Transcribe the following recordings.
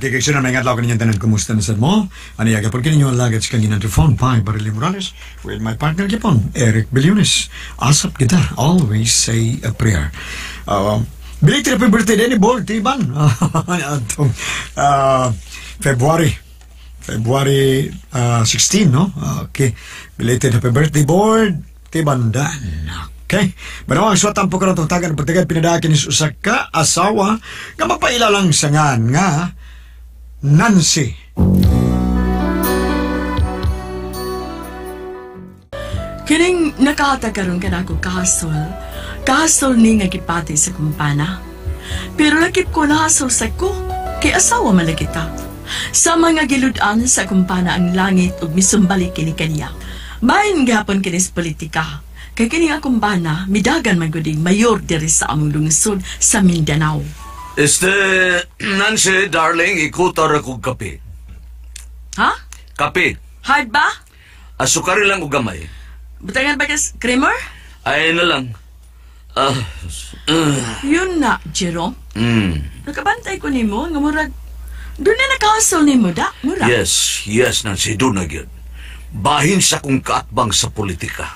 Okay, kay sino may adlaw kaninyong tanan, kumusta na sad mo? Ani gapon kini ang lagats kang ginantrofon by Barili Morales with my partner gipon, Eric Bilyones. Asap kita, always say a prayer. Belated happy birthday din ni Bol Tiban. Atong February 16, no? Okay. Belated happy birthday, Board Tiban Dan. Okay. Manawang suwat ang pukaran itong tagan pagtagad pinadakin ni usa ka asawa nga mapailalang sangan nga Nancy. Kining nakahatag karon kanako kahasol. Kahasol ni nga gipati sa kumpana. Pero lakip ko nahasol sa ko kay asawa man lagi ta. Sa mga gilud-an sa kumpana ang langit ug misumbalik kini kaniya. Bahin gihapon kini sa politika. Kay kini nga kumpana midagan man gud mayor diri sa among lungsod sa Mindanao. Este, Nancy, darling, ikutar akong kape. Ha? Kape. Hard ba? Asukari lang o gamay. Butangan ba kas creamer? Ay na lang. Yun na, Jerome. Nakabantay ko nimo nga murag doon na nakahasol nimo da, murag. Yes, Nancy, doon na gyud. Bahin sa kong kaatbang sa politika.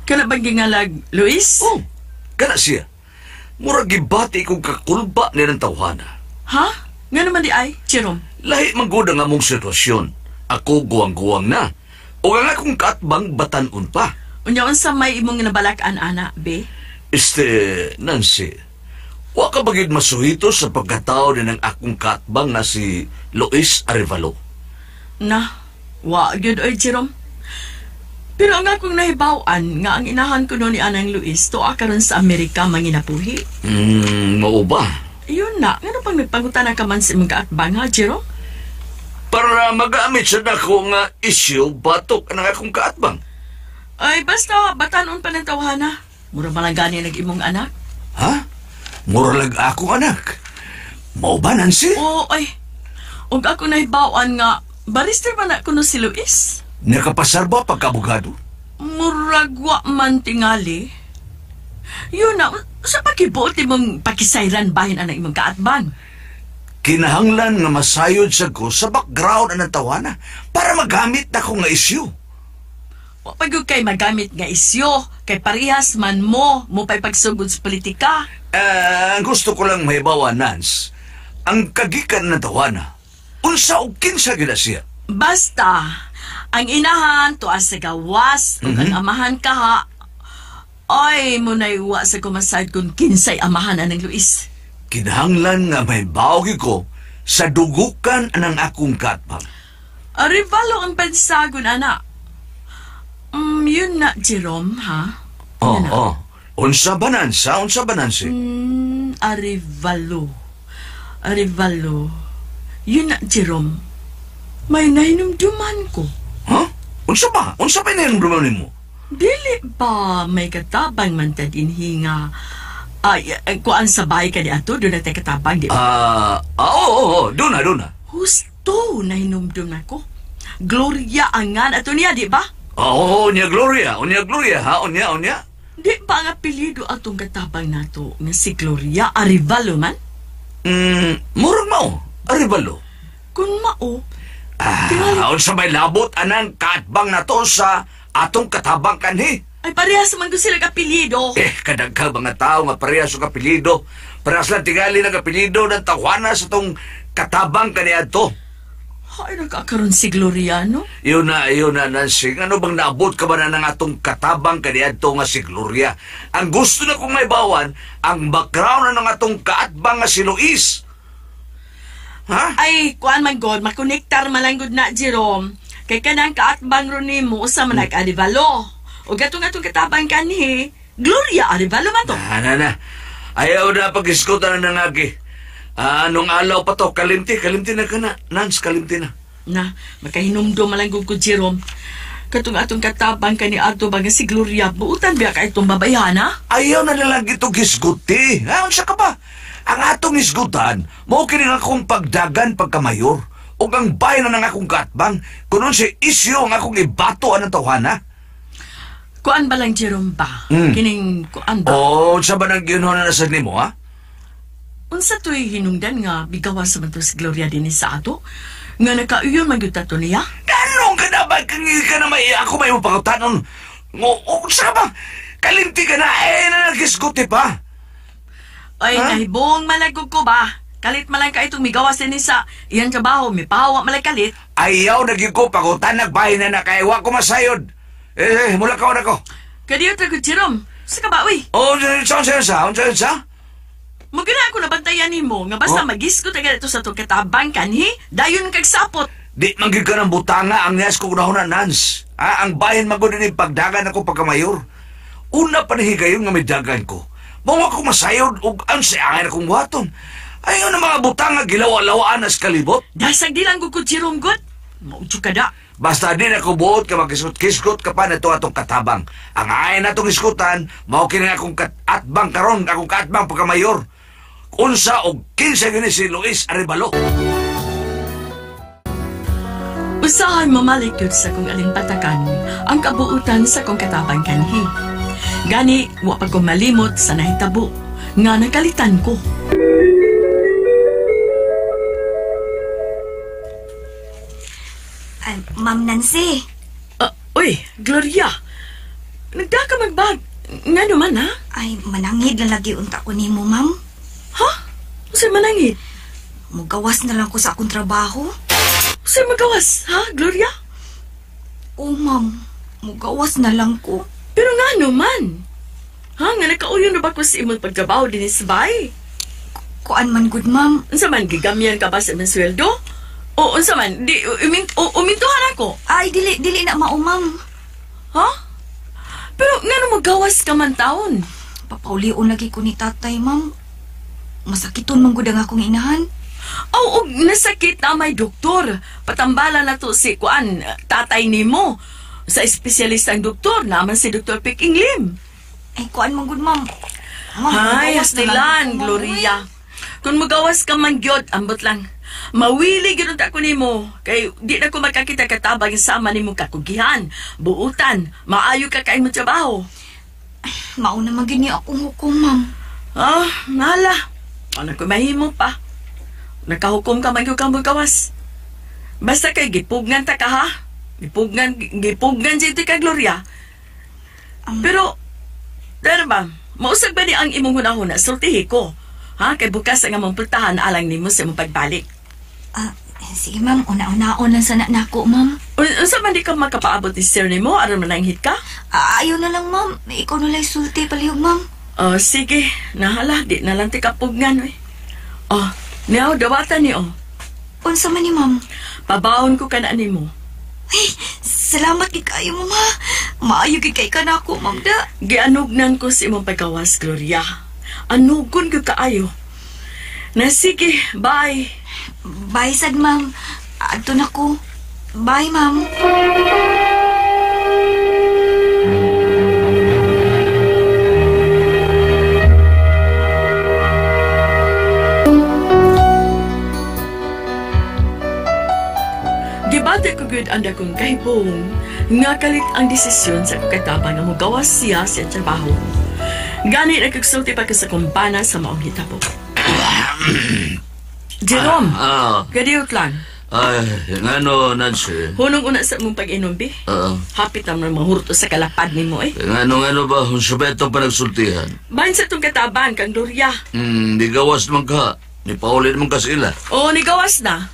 Kana bang gingalag, Luis? Oh, kana siya. Murag gibati kong kakulba ni ng tawhana. Ha? Nga naman di ay, Jerome? Lahi man gud ang among sitwasyon. Ako guwang-guwang na. O nga akong kaatbang batanon pa. Unya unsa may imong nabalakan, ana, be? Este, Nancy, wa ka bagid masuhito sa pagkatao ni ng akong kaatbang na si Luis Arevalo? Na, wa gyud oy, Jerome. Pero ang akong nahibaw-an nga ang inahan ko no ni Anang Luis tuwa karon sa Amerika manginapuhi. Mao ba? Yun na, ngano pang nagpangutana ka man sa imong kaatbang ha, Jerome? Para magamit sa dako nga issue batok ang akong kaatbang. Ay, basta batanon pa ng tawhana. Mura man lang gani nag imong anak. Ha? Mura lang akong anak? Mao ba, Nancy? Oo, ay. Ug ako nahibaw-an nga barister man na kuno si Luis. Nakapasar ba pagkabugado? Murag wa man tingali. Yun na, sa pakibuot imong pakisayran bahin ang imong kaatbang. Kinahanglan nga masayod sa ko sa background ang tawana para magamit na ko nga isyu. Wa pa gyud kay magamit nga isyu, kay parehas man mo pa'y pagsugod sa politika. Ang gusto ko lang mahibawa, Nance, ang kagikan ng tawana. Unsa o kinsa gyud siya? Basta, ang inahan tuwa sa gawas, ug ang amahan kaha. Ay, muna'y wa sa kumasad kung kinsay amahan anang Luis. Kinahanglan nga may bawgi ko sa dugukan anang akong katbang. Arevalo ang pansagon, ana. Yun na, Jerome, ha? Oo, oh, oh. Unsa ba, Nancy? Unsa ba, Nancy? Arevalo. Arevalo. Yun na, Jerome. May nahinumduman ko. Ha? Unsa ba? Unsa ba nahinumduman nimo? Dili ba may katabang man tad inhinga? Ay, kuan sa bahay ka ni ato, doon na tayo katabang, di ba? Oo, doon na, doon na. Husto, nahinumdum na ko. Gloria angan ato niya, di ba? Oo, unya Gloria, ha? Unya. Di ba ang apelyido atong katabang nato nga si Gloria Arevalo man? Murag mao, Arevalo. Kung mao, unsa may labot anang kaatbang nato sa atong katabang kanhi? Ay, parehas man ko sila kapelyido. Kadagkang mga tao nga parehas og apelyido. Parehas lang tingali ng apelyido ng tawana sa tong katabang kaniadto. Ay, nagkakaroon si Gloria, no? Yun na, Nancy. Ano bang naabot ka ba na ng atong katabang kaniadto nga si Gloria? Ang gusto na kong may bawan, ang background na ng atong kaatbang nga si Luis. Ha? Ay, kuan man god, makonektar man lang gud na, Jerome. Kay kanang kaatbang ron nimo usa man nag-Arevalo. O gatong atong katabang kanhi, Gloria Arevalo man to. Na. Ayaw na pag-iskutan na nangagi. Anong alaw pa to? Kalimti na ka na. Nance, kalimti na. Na, makahinumdum man lang gud ko, Jerome. Katong atong katabang kani ato ba nga si Gloria, buutan biya ka itong babayhan, ha? Ayaw na lang itong hisguti. Ha, unsa ka ba? Ang atong hisgutan, mao kini nga akong pagdagan pagkamayor. O ang bayan na ng akong katbang, kunon si isyo ang akong ibato anang tawhana. Kuan ba lang, Jerome ba? Kining kuan ba? Oo, sa ba nang ginho na nasa nimo, ha? Unsa to'y hinungdan nga bigawas sa man to si Gloria dinhi sa ato? Nga nakauyon man gyud ta to niya? Ganong ka na ba? Kang ka na may ako may mapangutanon. Unsa ba? Kalimti ka na eh na nagisguti pa. Ay, Ha? nahibong malagog ko ba? Kalit man lang ka itong migawas din sa iyang trabaho, may pahawa man lang kalit. Ayaw na gyud ko pangutan nagbahin na nakaiwa ko masayod. Eh, mula ka na ko. Kadiyo ta ko, Jerome. Sa ka ba, uy? Oh, sa sa sa sa sa. Magana ako nabantayan nimo nga basta Oh. magisgot agad ito sa itong katabang kanhi, dayon kag sapot. Di man gyud ka ng butanga ang niyas ko unahon na Nance. Ah, ang bahin man gud ni pagdagan ako pagkamayor. Una pa ni higayon nga may dagan ko. Mao ako masayod og ang siangay akong buhaton. Ayaw na mga butanga gilawa-lawaan as kalibot. Dasag di lang gud ko, Jerome gud. Maudyo ka da. Basta din ako buot ka makisgot-kisgot ka pa na ito atong katabang. Ang ay na itong iskutan, mao kini akong kaatbang karon, akong kaatbang pagkamayor. Unsa og kinsa gini si Luis Arevalo. Usahay mamalik yun sa kong alimpatakan ang kabuutan sa kong katabang kanhi. Gani, wa pa ko malimot sa nahitabo nga nakalitan ko. Ay, Ma'am Nancy. Uy, Gloria. Nagda ka magbag. Nga naman, ha? Ay, manangid na lagi unta ko nimo, ma'am. Ha? Unsay manangid? Mugawas na lang ko sa akong trabaho. Unsay magawas, ha, Gloria? Oh, ma'am. Mugawas na lang ko. Pero nga naman. Ha, nga nakauyon na ba ko sa imong pagtrabaho din sa bahay? Kuan man good, ma'am. Unsa man, gigamyan ka ba sa imong sweldo? O, unsa man, di, umintuhan ako. Ay, dili, dili na mao, ma'am. Ha? Pero nga nung magawas ka man taon? Papaulion lagi ko ni tatay, ma'am. Masakiton man gud ang akong inahan. Aw, og nasakit na may doktor. Patambala na to si Kuan, tatay nimo. Sa espesyalistang doktor, naman si Dr. Peking Lim. Ay, kuan man gud, ma'am. Ma'am, Ay, magawas na lang astilan, ko, ma'am, Gloria. Kung magawas ka man gyud, ambot lang. Mawili gyud ako nimo kay di na ko makakita katabang sama nimo kakugihan, buutan, maayo ka kay mo trabaho. uy. Mauna man gyud ni akong hukom, ma'am. Ah, nala. Ano ko mahimo pa? Nakahukom ka man gyud kang gawas. Basta kay gipugnan ta ka ha. Gipugnan jud ka Gloria. Pero dara ba, mausag ba ni ang imong hunahuna sultihi ko? Ha, kay bukas ang among pultahan alang nimo sa imong pagbalik. Ah, sige ma'am, una-unaon lang sana nako, ma'am. Unsa man di ka makapaabot ni sir nimo aron mananghit ka? Ah, ayaw na lang, ma'am. Ikaw na lang sulti palihog, ma'am. Oh, sige, nahala di na lang ti kapugnan oy. Oh, niaw dawatan ni oh. Unsa man ni, ma'am? Pabaon ko kana nimo. Ay, salamat gid kayo, ma'am. ha. Maayo gid kay ka nako, ma'am da. Gianugnan ko sa imong paggawas, Gloria. Anugon gyud kaayo. Na sige, bye. Bye sad, ma'am. Adto na ko. Bye, ma'am. Gibati ko gyud ang dakong kahibong nga kalit ang desisyon sa akong katabang nga mogawas siya sa trabaho. Gani nagkagsulti pa ka sa kumpana sa maong hitabo. Jerome, gadiyot lang. Ay, ngano, Nancy? Hunong una sa mong pag-inom, bi. Hapit naman mahurto sa kalapad nimo eh. Ngano ba, kung sa betong panagsultihan? Bahin sa itong katabang, kang Gloria. Di gawas naman ka. Ni Pauli naman ka sila. Oo, ni gawas na.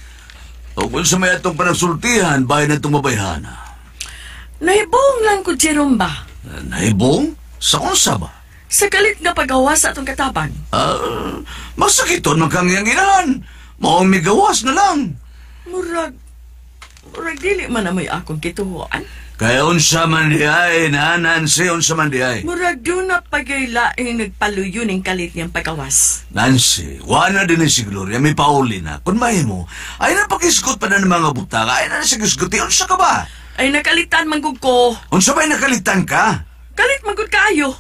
O kung sa may atong panagsultihan, bahin na itong mabayhana. Nahibong lang ko, Jerome ba? Nahibong? Sa unsa ba? Sa kalit nga pagawas sa atong katabang. Masakiton man kang iyang inahan. Maong migawas na lang. Murag dili man amoy akong kituhuan. Kaya unsa man di ay, na Nancy, unsa man di ay. Murag doon na pagaylaing nagpaluyo ning kalit niyang pagawas. Nancy, wana din ni si Gloria, may pauli na. Kung mahimo, ay napakisgot pa na ng mga butaka, ay na nasagisguti, unsa ka ba? Ay nakalitan manggug ko. Unsa ba'y nakalitan ka? Kalit manggug kaayo.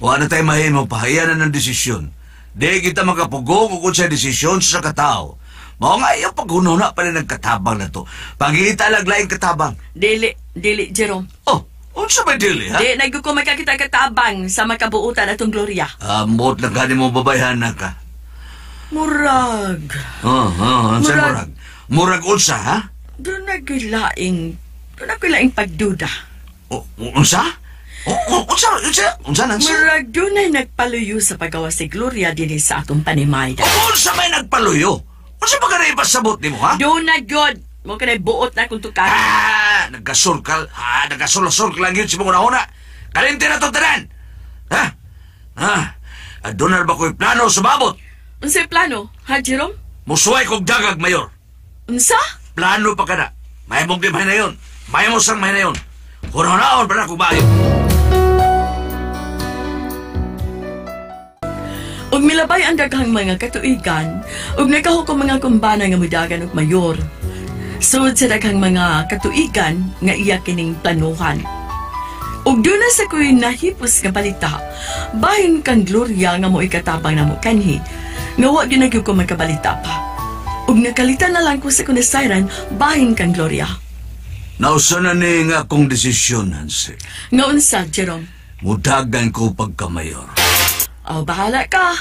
Wana tayo mahimo, pahayan na ng desisyon. Di kita makapugong kung sa desisyon sa katao. Mao nga iyong paghununa pa rin ang katabang na to. Pangita laglaing katabang. Dili, Jerome. Oh, unsa ba dili, ha? Di, nagko ko makakita katabang sa makabuutan atong Gloria. Ambot lang gani mo babayhan na ka. Murag. Oh, unsa Murag. Murag? Murag unsa, ha? Doon naglaing pagduda. Unsa? Unsa? Unsa? Unsa, Nancy? Murag doon ay nagpaluyo sa paggawa si Gloria dinhi sa atong panimayda. Unsa may nagpaluyo? Unsa ba ka na ipasabot nimo, ha? Doon na gyud. Mo kanay buot na kung tukan. Ah, nagkasurkal. Ah, nagkasulosur lang yun si mong una. Kalinte na to tanan. Ha? Ha? Aduna ba ko'y plano sumabot? Unsay plano, ha, Jerome? Musuway kog dagag, Mayor. Unsa? Plano pa ka na. May mong di mahinayon. May mo sang mahinayon. Hunaon pa na kung bayo. Ug milabay ang daghang mga katuigan, ug nakahukom mga kumbana nga mudagan og mayor. Sud sa daghang mga katuigan nga iya kining planuhan. Ug doon na sa ko'y nahipos nga balita, bahin kang Gloria nga mo'y katabang namo kanhi, nga wa gyud na gyud ko magkabalita pa. Ug nakalita na lang ko sa kunasayran, bahin kang Gloria. Nausa na ni nga akong desisyon, Nancy. Nga unsa, Jerome? Mudagan ko pagkamayor. Oh, bahala ka.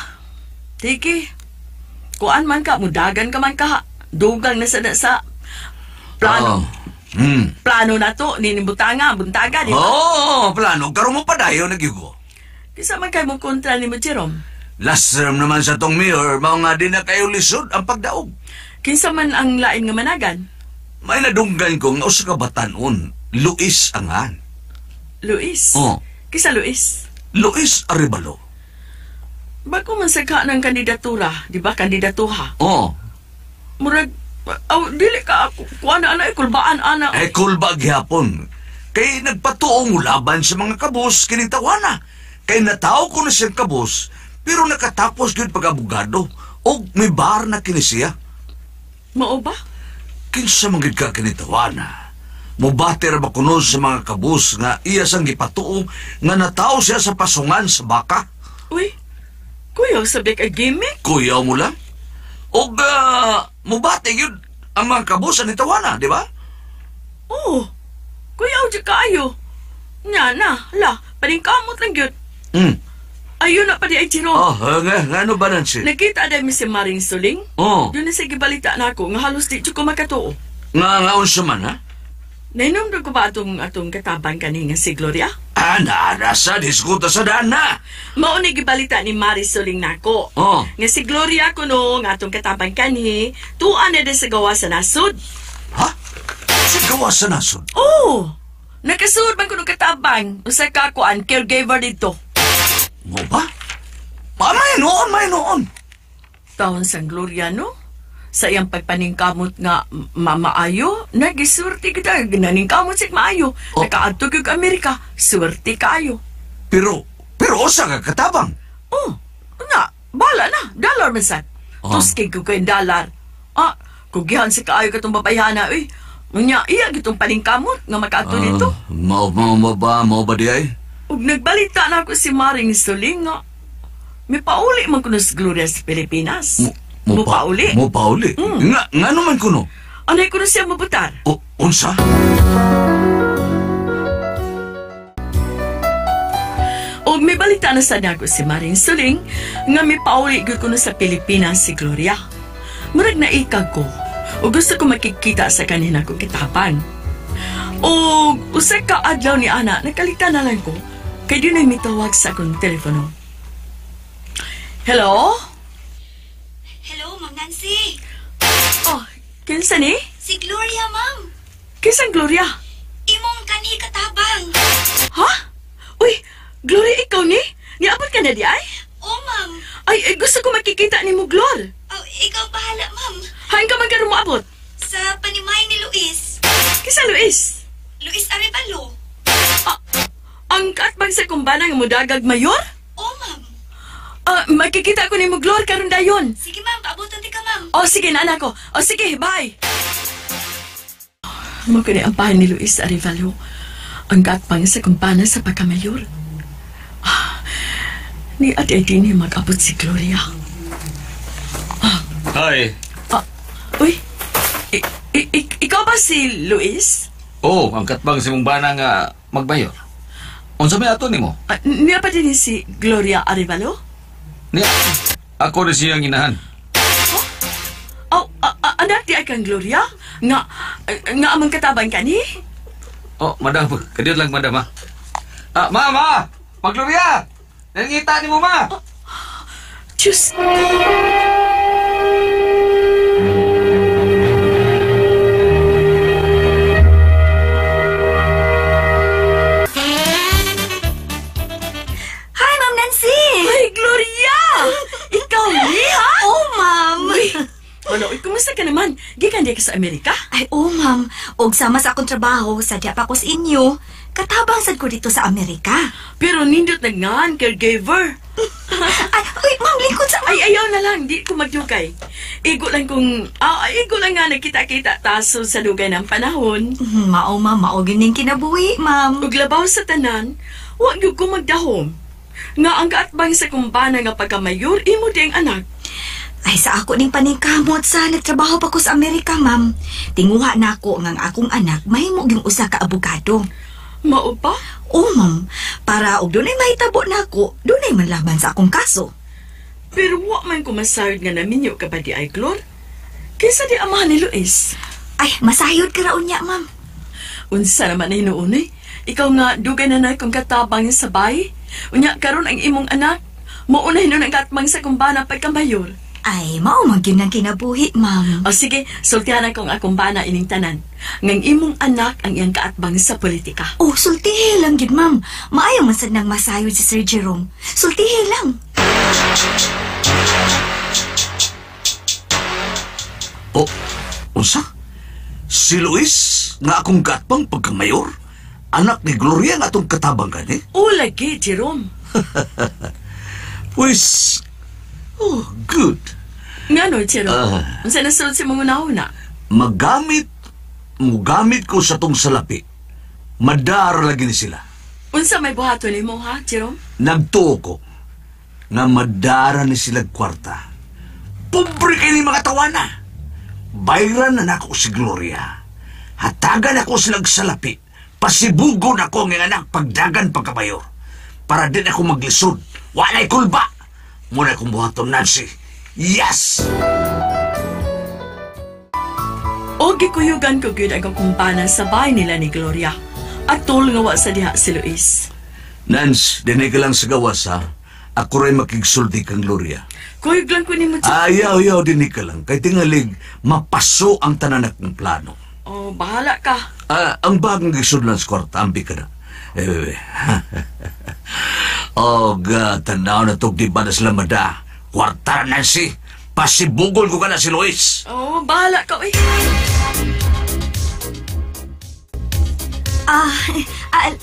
Tiki. Kuan man ka, mudagan ka man ka. Dugang na sa plano. Oh. Hmm. Plano na to, ninibutanga, buntaga, di ba? Oo, plano. Karon mo pa dayon, nagyugo. Kisa man kay mo kontra ni mo, Jerome. Last term naman sa tong mayor, mao nga di na kayo lisod ang pagdaog. Kinsa man ang lain nga managan? May nadunggan ko nga usa ka batan-on, Luis angan. Luis. Oh. Kisa Luis? Luis Arevalo. Bago man sagha ng kandidatura, di ba? Kandidatuha. Oo. Murag, aw, dili ka, kuan na ana, kulbaan ana. Eh, kulba gyapon. Kay nagpatuong laban sa mga kabus, kining tawana. Kay nataw ko na siyang kabus, pero nakatapos gyud pag-abogado, og may bar na kini siya. Mao ba? Kinsa man gyud ka kini tawana? Mubati ra ba kuno sa mga kabus nga iya sang gipatuo nga nataw siya sa pasungan sa baka? Uy, kuyaw sabi kay gimmick? Kuyaw mo lang? Og mubati gyud ang mga kabus ni tawana, di ba? Oo, kuyaw di kaayo. Nya na, la, paningkamot lang gyud. Mm. Ayun na pa di ay Jerome. Oh, nga, ano ba Nancy? Nakita dahil mi si Maring Suling. Oh. Doon na sa gibalita na ako, nga halos di ko makatuo. Nga unsa man, ha? Nainom ko ba atong katabang kani nga si Gloria? Ah, naara sa, diskuta sa daan na. Mao ni gibalita ni Maring Suling nako. Oh. Nga si Gloria kuno nga atong katabang kanhi, tuan na sa gawa sa nasod. Ha? Sa gawa sa nasod? Oh! Nakasud man kuno katabang usa ka kuan caregiver dito. Mo ba? May noon, may noon. Taon sang Gloria, no? Sa iyang pagpaningkamot nga mamaayo, nagisurti kita, naningkamot siya maayo. Oh. Nakaadto gyud Amerika, swerte kaayo. Pero usa ka katabang. Oh, na, bala na, dollar man sad. Oh. Tuskig ko kayong dollar. Ah, kugihan si kaayo katong babayhana, uy. Unya, iya gitong paningkamot nga makaadto dito. Mao ba di ay? Ug nagbalita na ako si Maring Suling nga, may pauli man kuno si Gloria sa Pilipinas. Mo pauli. Mo pauli? Mm. Nga naman kuno? Anay kuno siya mabutar? O, unsa? Og may balita na sad ako si Maring Suling nga may pauli gyud kuno sa Pilipinas si Gloria. Murag naikag ko. O gusto ko makikita sa kanina kong kitapan. O usa ka adlaw ni ana, nakalita na lang ko. Kay di na mitawag sa akong telepono. Hello? Hello, Ma'am Nancy. Oh, kinsa ni? Si Gloria, ma'am. Kinsang Gloria? Imong kanhi katabang. Ha? Uy, Gloria, ikaw ni? Niabot ka na di ay? Oh, ma'am. Ay, gusto ko makikita ni mo, Glor. Oh, ikaw bahala, ma'am. Hain ka man karon moabot? Sa panimay ni Luis. Kinsa Luis? Luis Arevalo. Ah, ang katbang sa kumbana nga mudagag mayor? Oh, ma'am. Makikita ko ni mo, Glor, karon dayon. Sige, ma'am. Paabutan di ka, ma'am. Oh, sige, nana ko. Oh, sige, bye. Mo kini ang bahay ni Luis Arevalo. Ang katbang sa kumbana sa pagkamayor. Ah, ni at ay di niya mag-abot si Gloria. Ah. Hi. Ah, uy, ikaw ba si Luis? Oo, oh, ang katbang si mong bana nga magmayor. Unsa may ato nimo? Niya pa din si Gloria Arevalo? Niya, ako na siyang inahan. Anak di ay kang Gloria? Nga, nga amang katabang kani? Oh, madam, kadiyot lang madam ha. Ah, ma, ma! Ma Gloria! Nangita ni mo, ma! Oh, Diyos ko! Hi, Ma'am Nancy! Ay, Gloria! Ikaw ni, ha? Oh, ma'am! Wala, uy, kumusta ka naman? Gikan di ka sa Amerika? Ay, oh, ma'am. Og sama sa akong trabaho, sadya pa ko sa inyo. Katabang sad ko dito sa Amerika. Pero nindot nagngan, caregiver. Ay, uy, ma'am, lingkod sa... Ay, ayaw na lang, di ko magdugay. Igo lang kung... igo lang nga nagkita-kita taso sa dugay ng panahon. Mao, ma'am, mao gyud ning kinabuhi, ma'am. Ug labaw sa tanan, wa gyud ko magdahom. Nga ang kaatbang sa kumbana nga pagkamayor, imo di ang anak. Ay, sa ako ning paningkamot sa nagtrabaho pa ko sa Amerika, ma'am. Tinguha na ako nga ang akong anak mahimo gyung usa ka abogado. Mao ba? Oo, ma'am. Para og dunay mahitabo na ako, dunay manlaban sa akong kaso. Pero wa man ko masayod nga naminyo ka ba di ay, Glor? Kaysa di amahan ni Luis. Ay, masayod ka raon niya, ma'am. Unsa naman ay noon eh. Ikaw nga, dugay na na kung katabang sa bay. Unya, karon ang imong anak. Mauna hinon ang katmang sa kumbana pagkamayor. Ay, mao man gyud nang kinabuhi, ma'am. O sige, sultihan akong akong bana ining tanan. Ngang imong anak ang iyang kaatbang sa politika. Oh, sultihi lang gyud, ma'am. Maayo man sad nang masayod si Sir Jerome. Sultihi lang. Oh, unsa? Si Luis nga akong kaatbang pagkamayor? Anak ni Gloria nga atong katabang kani? O lagi, Jerome. Pues, oh, good. Ngano, Jerome? Unsa nasulod si mga una-una? Mugamit ko sa tong salapi. Madara lagi ni sila. Unsa may buhaton nimo ha, Jerome? Nagtuo ko nga madara ni sila kwarta. Pobre kay ni mga tawana. Bayran na nako si Gloria. Hatagan ako silang salapi. Pasibugon ako ang anak pagdagan pagkabayor. Para din ako maglisod. Walay kulba. Muna akong buhaton, Nancy. Yes! O gikuyugan ko gyud ang kumpana sa bahay nila ni Gloria. Atol nga wa sa diha si Luis. Nance, dinay ka lang sa gawas, ha? Ako rin makigsulti kang Gloria. Kuyog lang ko nimo, Jerome. Ayaw, ayaw, dinay ka lang. Kay tingalig, mapaso ang tanan akong plano. Oh, bahala ka. Ang bagong gisudlan sa kwarta, ambi ka na. Eh, oh, God, tanaw na tog di ba na sila mada. Kwarta, Nancy. Pasibugol ko ka na si Luis. Oh, bahala ka, uy.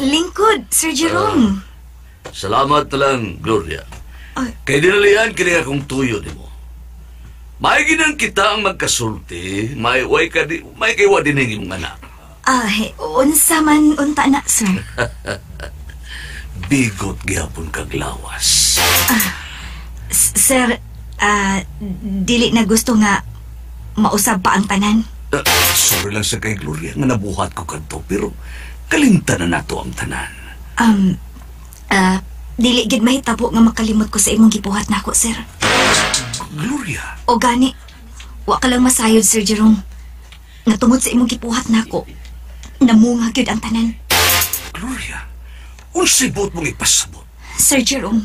Lingkod, Sir Jerome. Salamat na lang, Gloria. Ay. Kay dinalian, kini akong tuyo ni mo. Maiginan kita ang magkasulti, may way ka di, may kaywa din ang imong anak. Ay, unsa man unta na, sir. Bigot gyapon kag lawas. Sir, dili na gusto nga mausab pa ang tanan. Sorry lang sa kay Gloria nga nabuhat ko kadto, pero kalimtan na nato ang tanan. Dili gid mahitabo nga makalimot ko sa imong gibuhat nako, sir. Gloria. O gani, wa ka lang masayod, Sir Jerome. Nga tungod sa imong gibuhat nako, namunga gyud ang tanan. Gloria, unsay buot mong ipasabot? Sir Jerome,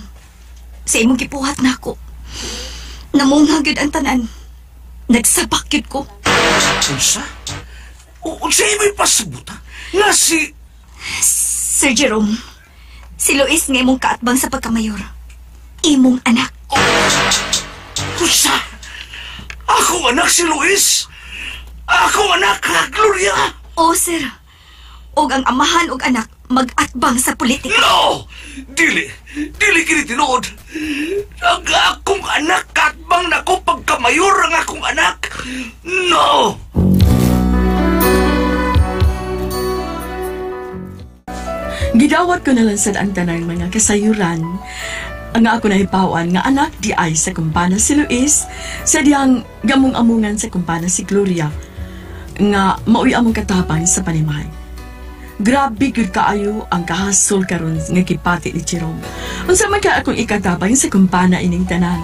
sa imong gibuhat nako, namunga gyud ang tanan. Nagsabak gyud ko. Unsa? Unsa imong ipasabot, ha? Nga si Sir Jerome, si Luis nga imong kaatbang sa pagkamayor. Imong anak. Oh, unsa? Akong anak si Luis? Akong anak, ha, Gloria? O, sir. Og ang amahan og anak mag-atbang sa politika. No! Dili! Dili kini tinuod! Ang akong anak, kaatbang nako pagkamayor ang akong anak! No! Gidawat ko na lang sad ang tanang mga kasayuran. Ang ako nahibawan nga anak di ay sa kumpana si Luis, sa diyang gamong-amungan sa kumpana si Gloria, nga maoy among katabang sa panimahay. Grabe gyud kaayo ang kahasol karon nga gipati ni Jerome. Unsa man kay akong ikatabang sa kumpana ining tanan.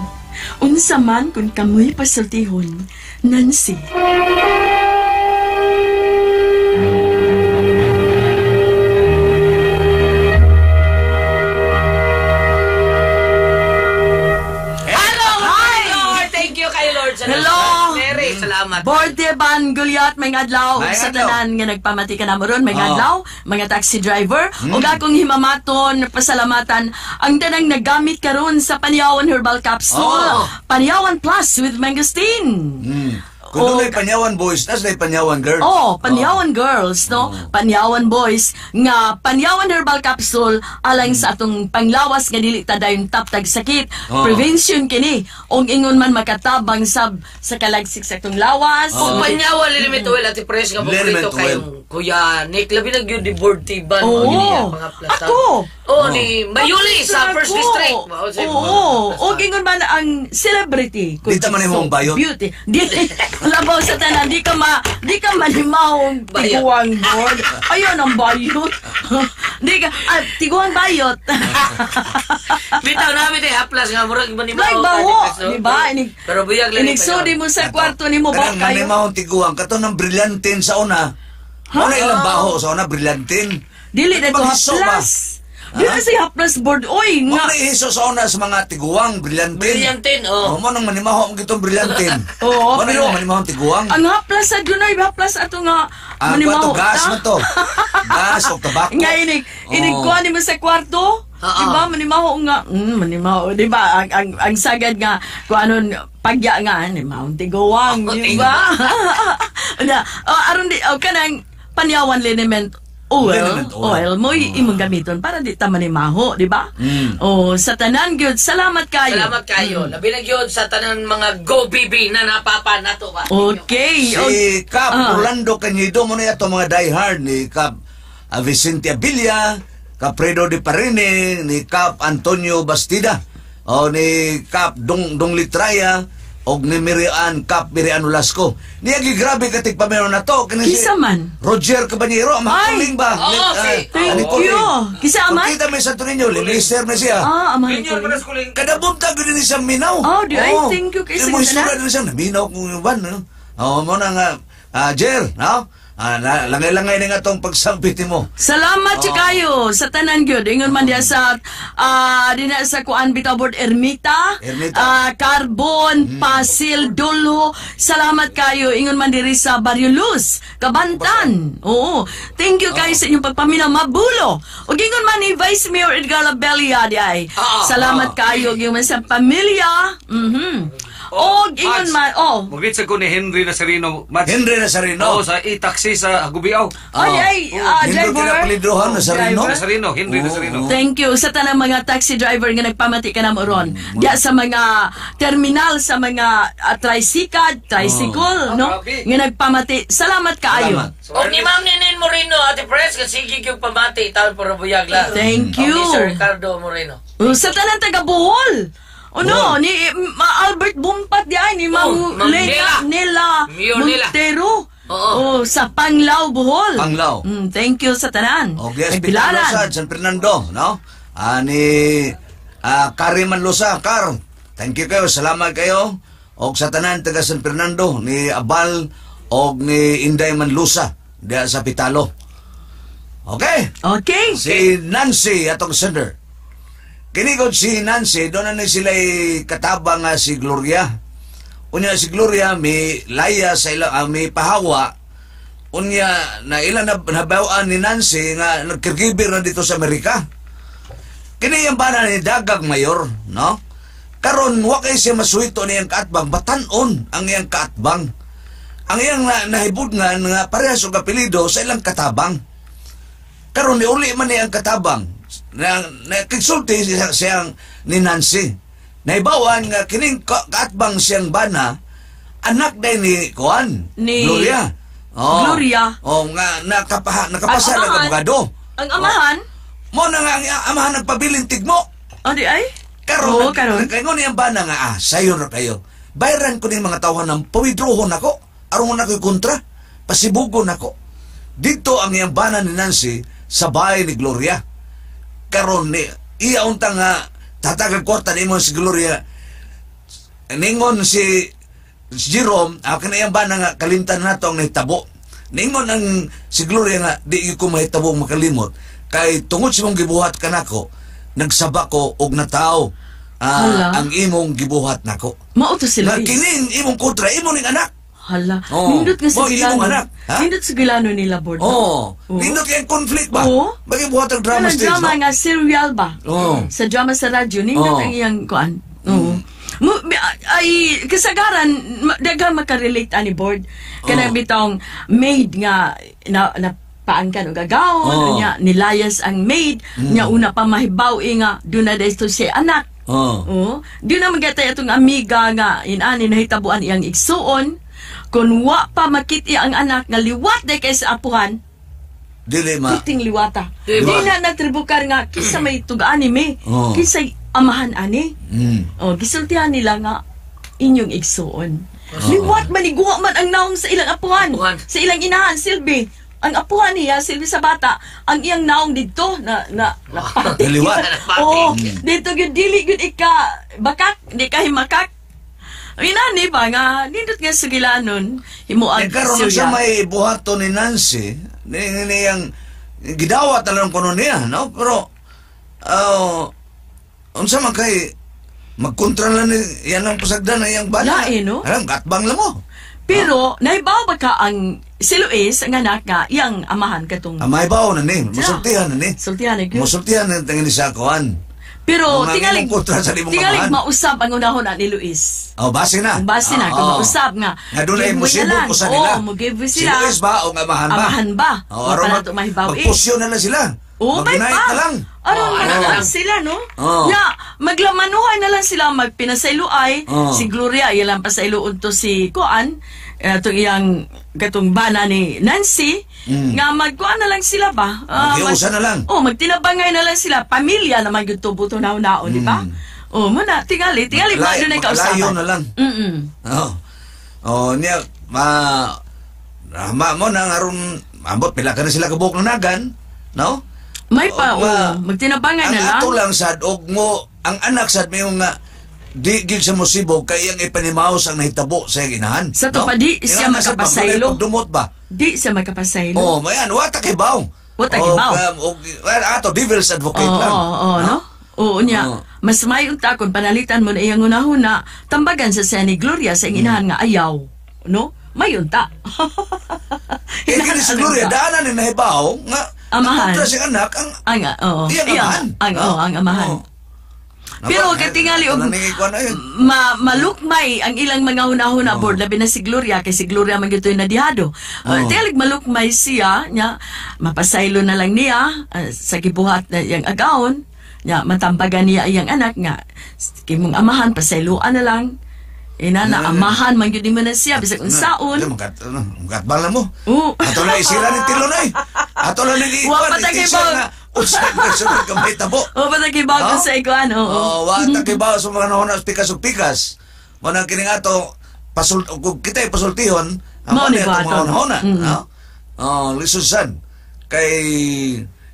Unsa man kung kamoy pasultihon, Nancy. Hello! Hi, Lord! Thank you kay Lord. Hello! Mary, salamat. Bordeban Gulyat, may adlaw May sa adlaw. tanan nga nagpamati ka na mo ron, may Oo. adlaw, mga taxi driver, ug akong himamaton pasalamatan ang tanang naggamit karon sa Panyawan Herbal Capsule, Oo. Panyawan Plus with Mangosteen. Kung doon ay Panyawan boys, tas na Panyawan girls. Oh, Panyawan girls, no? Panyawan boys nga Panyawan Herbal Capsule alang sa atong panglawas nga dili ta dayon taptag sakit. Oo. Prevention kini ug ingon man makatabang sab sa kalagsik sa atong lawas. Kung Panyawan, liniment oil, Ate Pres, nga paborito Liniment oil. kayong Kuya Nick. Labi na gyud di board tiban. Oo. Mga plata. Ako. Oo, ni Mayuli sa Ako. First District. Mao sa Oo. O ingon man ang celebrity. Di ta man imong bayot. Beauty. Di labaw sa tanan di ka manimawong Bayot. tiguang board. Ayun ang bayot. Di ka tiguang bayot. Bitaw namin eh, haplas nga murag manimaw. Like baho, di ba? Inig, Pero buyag lang inigsudi mo sa kwarto nimo ba Kanang kayo? manimahong tiguang, kato ng brilyantin sa una. Una ilang baho sa una, brilyantin. Dili na to Paghiso ba? haplas. Dili sa haplas board oy Mo nga. na ihiso sa una sa mga tiguang, brilyantin. Brilyantin, oo. Oh, mo nang manimaho ang gitong brilyantin. Oo, Mo na pero- yung manimahong tiguang. Ang haplas sa dunay haplas ato nga Ah, manimaho kwarto, gas ta. man to. Gas o tabako. Nga inig, inig Oo. kuha nimo sa kwarto. Oo. Di ba manimaho nga, manimaho, di ba? Ang sagad nga kung ano pagya nga ni tiguang, Oo, di ba? Na, oh, aron di oh, kanang Panyawan liniment oil, Liniment oil. oil mo imong gamiton para di ta manimaho, di ba? Oh, sa tanan gyud, salamat kayo. Salamat kayo. Labi na gyud sa tanan mga go BB na napapa nato ba. Okay. Si Cap Ah. Rolando Cañido mo na yato mga diehard ni Cap Vicente Abilla, Cap Fredo de Parene, ni Cap Antonio Bastida, o ni Cap Dong Dong Litraya, og ni Mirian Cap Mirian Olasco. Niya gigrabe katig pamero na to. Kini si Kisa man? Roger Caballero, ang Ay! makuling ba? Oo, si- Thank ani Kuling. you. Kisa aman? Kung kita may Santo Niño, limiser na siya. Ah, amahan Junior, ko. panas kuling. Kada buntag yun din siyang minaw. Oh, di ay, thank you kay Yung mga sa istorya din siya, naminaw kung yung ban. No? Oh, mo na nga, Jer, no? Langay-langay na nga tong pagsampit mo. Salamat oh. Kayo sa tanan gyud. Ingon man diya sa dinha sa kuan bitaw board Ermita, Ermita. Carbon, Pasil, Dolo. Salamat kayo. Ingon man diri sa Barrio Luz, Kabantan. Oo. Thank you kayo sa inyong pagpaminaw mabulo. Ug ingon man ni Vice Mayor Edgar Labella di ay. Salamat kayo ingon man sa pamilya. Mhm. Og ingon man, oh. Mag-reach ko ni Henry Nazareno. Mads. Henry Nazareno. Oo, sa e-taxi sa Gubiao. Ay, ay, Henry driver. Kinapalidrohan, Nazareno. Driver. Nazareno, Henry Nazareno. Thank you sa tanang mga taxi driver nga nagpamati ka na mo ron. Diya sa mga terminal, sa mga tricycle, no? Grabe. Nga nagpamati. Salamat kaayo. Salamat. Og ni Ma'am Ninin Moreno, Ate Pres, kasi sige yung pamati, tawag para buyag lang. Thank you. Og ni Sir Ricardo Moreno. Oh, sa tanang taga Bohol. O no, ni Albert Bumpat di ay, ni Ma'am Oh, Ma'am Lena Nela Mayor Nela. Montero. Oo. Oh, sa Panglao, Bohol. Panglao. Thank you sa tanan. O yes, Tagpilaran. Sa San Fernando, no? Ni Kari Manlosa, Kar. Thank you kayo, salamat kayo. Og sa tanan taga San Fernando ni Abal og ni Inday Manlusa diya sa Pitalo. Okay? Okay. Si Nancy atong sender. Kinigod si Nancy, doon na ni sila katabang nga si Gloria. Unya si Gloria may laya sa ila, may pahawa. Unya na ila na nabawaan ni Nancy nga nagkirgibir na dito sa Amerika. Kini yung bana ni Dagag Mayor, no? Karon wa kay siya masuhito niyang kaatbang, batan-on ang iyang kaatbang. Ang iyang nahibud nga nga parehas og apelyido sa ilang katabang. Karon niuli man niya ang katabang. Na nakigsulti siyang ni Nancy. Naibawan nga kining kaatbang siyang bana anak day ni Kuan, Ni Gloria. Oh. Gloria. Oh, nga nakapasa Ang ng amahan. abogado. Ang amahan? Oh. Mo na nga ang amahan nagpabilin tigmo. O di ay? Karon Oo, karon. nagkaingon niyang bana nga sayon ra kayo. Bayran ko ning mga tawhan ng pawidrohon nako. Aron na ko'y kontra. Pasibugon nako. Dito ang iyang bana ni Nancy sa bahay ni Gloria. Karon ni iya unta nga tatagag kwarta ni mo si Gloria. Ningon si Jerome, ako na iyang bana nga kalimtan nato ang nahitabo. Ningon ang si Gloria nga di ko mahitabo makalimot kay tungod sa imong gibuhat kanako, nagsaba ko og nataw ang imong gibuhat nako. Mao to si Nga Luis. kining imong kontra imo ning anak. Hala. Oo. Nindot nga sa Mo, imong gilano. anak, ha? Nindot sa gilano nila board. Oh, nindot kay conflict ba? Oo. Bagay buhat ang drama Kanang stage, drama no? nga serial ba? Oo. Sa drama sa radyo nindot Oo. ang iyang kuan. Oo. Ay kasagaran daghang makarelate ani board kanang bitong maid nga na, na paangkan og agawon nya nilayas ang maid nya una pa mahibaw nga duna dayto siya anak. Oo. Di na magatay atong amiga nga inani nahitabuan iyang igsuon kun wa pa makit ang anak nga liwat day kay sa apuhan. Dili ma. Puting liwata. Di Di ba? na natribukar nga kinsa may tugaan ni Oo. kinsay amahan ani. Oh, gisultihan nila nga inyong igsuon. Liwat man iguwa man ang naong sa ilang apuhan, Apuhan. sa ilang inahan silbi. Ang apuhan niya silbi sa bata, ang iyang naong didto na na napati. Naliwat. Oo, dito gyud dili gyud ika bakak, di ka himakak. Inani ba nga nindot nga sugilanon himuag Eh, karon sa may buhaton ni Nancy, ni niyang gidawat na lang kuno niya, no? Pero unsa man kay magkontra lang ni yan ang pasagdan na iyang bana. Lain, no? Alam, gatbang lang mo. Pero nahibaw ba ka ang si Luis ang anak nga iyang amahan katong Ang mahibaw na ni, musultihan na ni. Sultihan na gyud. Musultihan na tingin sa kuan. Pero Mga tingalig imong kontra sa imong tingalig amahan. mausab ang unahon ni Luis. Oh, base na. Ang base na, kung Oo. mausab nga. Nga doon ay Give way na musibog lang. ko sa nila. Oo, mo-give way Si sila. Luis ba o amahan ba? Amahan ba? Oo, Wa pa aron na ito mahibaw eh. Magpusyon na lang sila. Oo, may Mag-unite pa. na lang. Aron Oo, oh, ano na lang. sila, no? Oo. Na, maglamanuhan na lang sila, magpinasailuay. Oo. Si Gloria, iyan lang pasailuon to si Kuan, itong iyang katong bana ni Nancy, nga magkuan na lang sila ba? Maghiusa na lang. Oh, magtinabangay na lang sila. Pamilya naman yung tubo to naon di ba? Oh, muna, tingali, tingali, Maglay- ba doon ay maglayo kausaban. na lang. Mm-mm. Oo. Oh, niya ma rahma mo na aron ambot pila ka na sila kabuok na nagan, no? May pa, Og, oh, magtinabangay ang na lang. ato lang sad og mo ang anak sad mayo nga di gid sa musibog kay iyang ipanimaos ang nahitabo sa iyang inahan. Sa to pa, di siya Iyang anak sad ba, makapasaylo. walay pagdumot ba? Di siya makapasaylo. Oh, mayan wa ta kibaw. Wa ta kibaw. Og, well, ato devil's advocate Oo, lang. oo, oo, no? Oo niya. Oo. Mas may unta kung panalitan mo na iyang unahuna, tambagan sa siya ni Gloria sa iyang inahan nga ayaw. No? May unta. Kaya kini si Gloria daanan ni nahibaw nga Amahan. nakontra siyang anak ang Ang, oo. iyang Iyang- amahan. Ang, oo, ang amahan. Oo. Pero katingali og malukmay ang ilang mga hunahuna board labi na si Gloria kay si Gloria man gyud to'y nadihado. Tingali malukmay siya nya mapasaylo na lang niya sa gibuhat na iyang agawon nya matambagan niya iyang anak nga kimong amahan pasayloan na lang. Ina na amahan man gyud nimo na siya bisag unsaon. Magatbang lang mo. Oo. Ato na isira ni Tilo na eh. Ato na ni Wa pa ta kibaw. Unsa ka may tabo. O pa ta kibaw Oh? sa ikuan, oo. Oh, wa ta kibaw sa mga nahuna pikas ug pikas. Mo nang kining ato pasul kung kita pasultihon, Mao amo ni ni atong mga buhaton. hunahuna, no? Oh, lisusan kay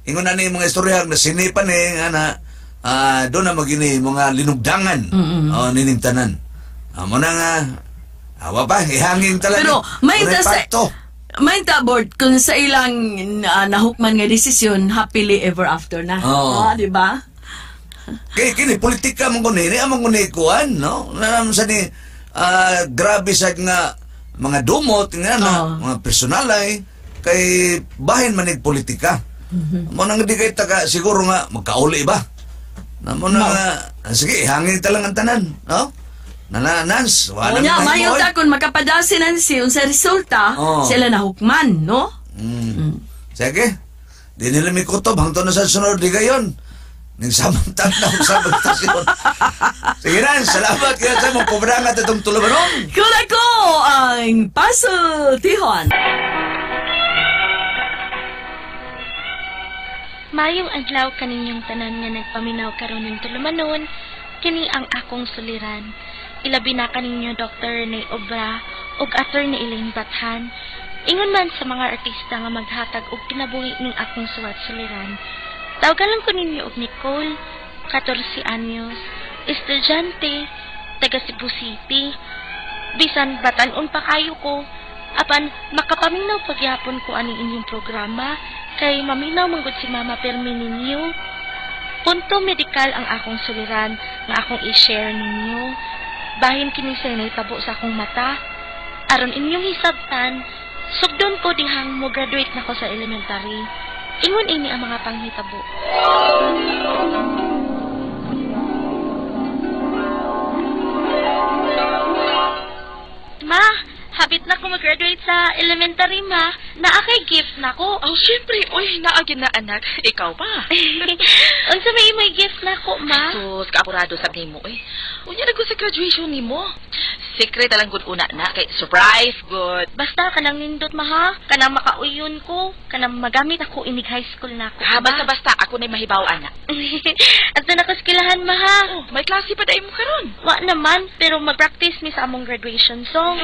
ingon na ni mga istorya nga sinipan ni ana doon na magini mga linugdangan oh nining tanan. Amo na nga awa pa ihangin talaga. Pero may Dunay ta sa pakto. may ta board kung sa ilang nahukman nga desisyon happily ever after na. Oo. Ah, di ba? Kay kini politika man kuno ni among kuno kuan no. Naam sa ni grabe sa nga mga dumot nga na Oo. mga personalay kay bahin man nig politika. Mo nang di kay taga siguro nga magkauli ba. Na mo na nga, sige hangin ta lang ang tanan, no? Nana Nans, O wala nya na mayo ta kung makapadasi nan si unsa resulta Oo. sila nahukman, no? Sige. Di nila may kutob hangtod na sa sunod di gayon. Ning samantang na sa magtasyon. Sige na, salamat kaya sa mong kubrangat itong tulubanon. Kuna ko ang pasultihon. Mayong adlaw kaninyong tanan nga nagpaminaw karon ning tulumanon, kini ang akong suliran. Ilabi na kaninyo Dr. Rene Obra ug Attorney Elaine Bathan. Ingon man sa mga artista nga maghatag og kinabuhi ning akong suwat suliran. Tawagan lang ko ninyo og Nicole, 14 anyos, estudyante, taga Cebu City. Bisan batan-on pa kayo ko, apan makapaminaw pagyapon ko aning inyong programa kay maminaw manggod si Mama permi ninyo. Punto medikal ang akong suliran nga akong i-share ninyo. Bahin kini sa nahitabo sa akong mata. Aron inyong hisabtan, sugdon ko dihang mo graduate na ko sa elementary. Ingon ini ang mga panghitabo. Ma, habit na ko mag-graduate sa elementary, ma. Naa kay gift na ko. Oh, syempre. Uy, naagin na, anak. Ikaw pa. Unsa may imoy gift na ko, ma? Sus, kaapurado sab nimo, eh. Unya na ko sa graduation nimo. Secret na lang gud una na kay surprise good. Basta kanang nindot, ma, ha? Kanang makauyon ko, kanang magamit ako inig high school na ako. Ha, basta-basta ako na'y mahibaw, anak. At na nakaskilahan, ma, ha? Oh, may klase pa dahil mo karon. Wa naman, pero mag-practice mi sa among graduation song.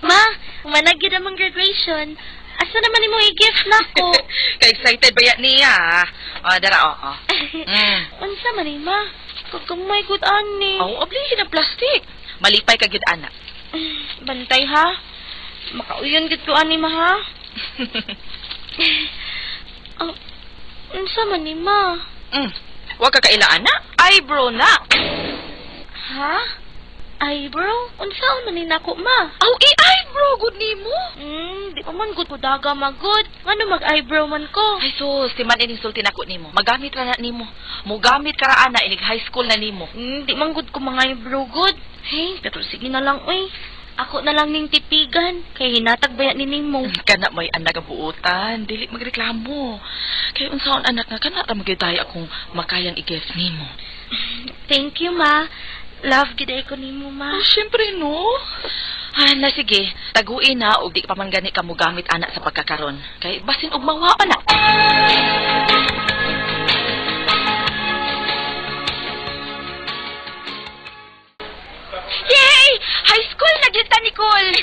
Ma, managid among graduation. Asa naman imo i-gift na ko? Ka-excited ba yan niya? O, dara, oo. Unsa man ni, ma? Kagamay gud ani. Oh, oblihin ang plastic. Malipay ka gid, anak. Bantay ha. Makauyon gid ko ani, ma, ha? Oh, unsa man ni, ma? Wa ka kaila, anak. Eyebrow na. Ha? Eyebrow? Unsa man ni nako, ma? Aw, i-eyebrow gud nimo. Di pa man gud ko daga magud. Ngano mag-eyebrow man ko? Ay sus, ti man ining sulti nako nimo. Magamit ra na nimo. Mugamit ka ra ana inig high school na nimo. Di man gud ko mga eyebrow gud. Hey, pero sige na lang oy. Ako na lang ning tipigan kay hinatag baya ni nimo. Kana may anak ang buotan, dili magreklamo. Kay unsaon anak nga kana ra magyud akong makayang i-gift nimo. Thank you, ma. Love gid ay ko nimo, ma. Oh, syempre no. Ah, na sige, taguin na og di pa man gani ka mogamit anak sa pagkakaron. Kay basin og mawa pa na. Yay! High school na gyud ta, Nicole.